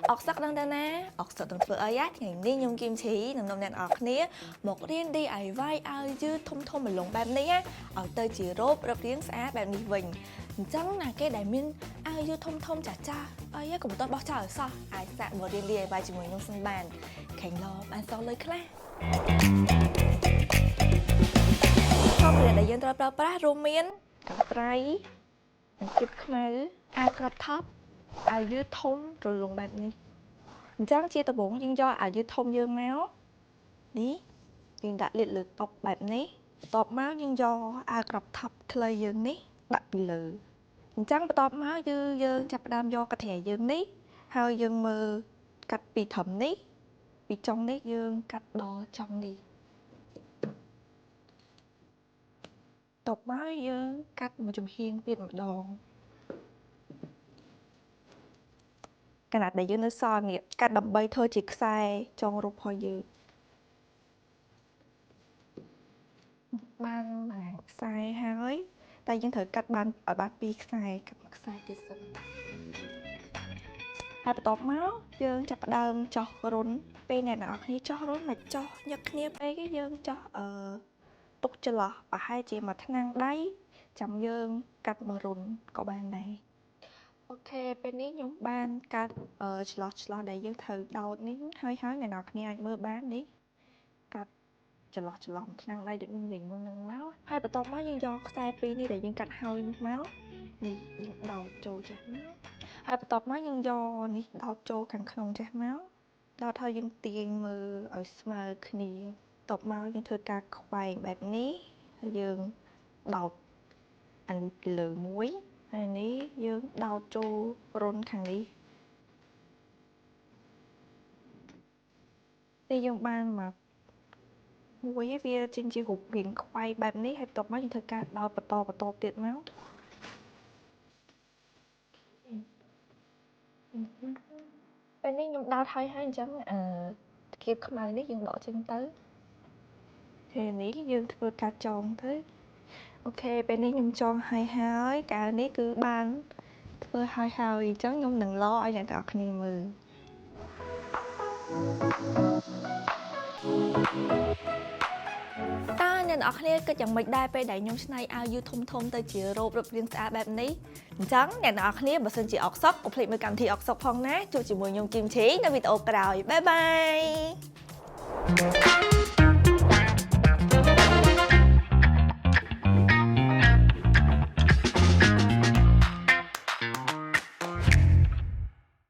អផ្សុកដឹងទៅណាអផ្សុកនឹងធ្វើអីថ្ងៃនេះខ្ញុំគឹមឈីនឹងនាំអ្នកនរគ្នាមករៀន DIY អាវយឺតធំធំម្លងបែបនេះណាឲ្យទៅជារ៉ូបរឹបរាងស្អាតបែបនេះវិញអញ្ចឹងណាគេដែលមានអាវយឺតធំធំចាស់ចាស់អីកុំតបោះចោលឲ្យសោះអាចសាកមករៀន DIY ជាមួយខ្ញុំសិនបានខេងឡបានសល់លុយខ្លះសម្ភារៈដែលយើងត្រូវប្រើប្រាស់រួមមានកន្ត្រៃកញ្ជៀបខ្មៅអាវ crop top អាវយឺតធំរលុងបែបនេះអញ្ចឹងជាដំបូងយើងយកអាវយឺតធំយើងមកនេះយើងដាក់លាតលើតុបែបនេះបន្ទាប់មកយើងយកអាវ crop top ខ្លីយើងនេះដាក់ពីលើអញ្ចឹងបន្ទាប់មកគឺយើងចាប់ផ្ដើមយកកន្ត្រៃយើងនេះហើយយើងមើលកាត់ពីត្រឹមនេះពីចុងនេះយើងកាត់ដល់ចុងនេះតបមកយើងកាត់មួយចំហៀងទៀតម្ដងកណាត់ដែលយើងនៅសល់នេះកាត់ដើម្បីធ្វើជាខ្សែចងរូបរបស់យើងបានមួយខ្សែហើយតែយើងត្រូវកាត់បានឲ្យបានពីរខ្សែកាត់មួយខ្សែទៀតសិនហើយបន្ទាប់មកយើងចាប់ផ្ដើមចោះរុនពេលអ្នកនរគ្នាចោះរុនមិនចោះញឹកគ្នាពេកទេយើងចោះទុកចន្លោះប្រហែលជាមួយថ្នាំងដៃចាំយើងកាត់មួយរុនក៏បានដែរ OK ពេលនេះខ្ញុំបានកាត់ចន្លោះចន្លោះដែលយើងត្រូវដោតនេះហើយហើយអ្នកនរគ្នាអាចមើលបាននេះកាត់ចន្លោះចន្លោះថ្នាំងដៃដូចខ្ញុំនិយាយមុនហ្នឹងមកហើយបន្ទាប់មកយើងយកខ្សែពីរនេះដែលយើងកាត់ហើយនោះមកនេះយើងដោតចូលចេះមកហើយបន្ទាប់មកយើងយកនេះដោតចូលខាងក្នុងចេះមកដោតហើយយើងទាញមើលឲ្យស្មើគ្នាបន្ទាប់មកយើងធ្វើការខ្វែងបែបនេះហើយយើងដោតអានេះពីលើមួយហើយនេះយើងដោតចូលរុនខាងនេះនេះយើងបានមកមួយឯងវាចេញជារូបរាងខ្វែងបែបនេះហើយបន្ទាប់មកយើងធ្វើការដោតបន្តបន្តទៀតមកពេលនេះខ្ញុំដោតហើយហើយអញ្ចឹងគៀបខ្មៅនេះយើងដកចេញទៅពេលនេះយើងធ្វើការចងទៅ OK ពេលនេះខ្ញុំចងហើយហើយកៅនេះគឺបានធ្វើហើយហើយអញ្ចឹងខ្ញុំនឹងឡឲ្យអ្នកទាំងអស់គ្នាមើលតើអ្នកនរគ្នាគិតយ៉ាងម៉េចដែរពេលដែលខ្ញុំច្នៃអាវយឺតធំធំទៅជារ៉ូបរឹបរាងស្អាតបែបនេះអញ្ចឹងអ្នកនរគ្នាបើសិនជាអផ្សុកកុំភ្លេចមើលកម្មវិធីអផ្សុកផងណាជួបជាមួយខ្ញុំគឹមឈីនៅវីដេអូក្រោយ bye bye.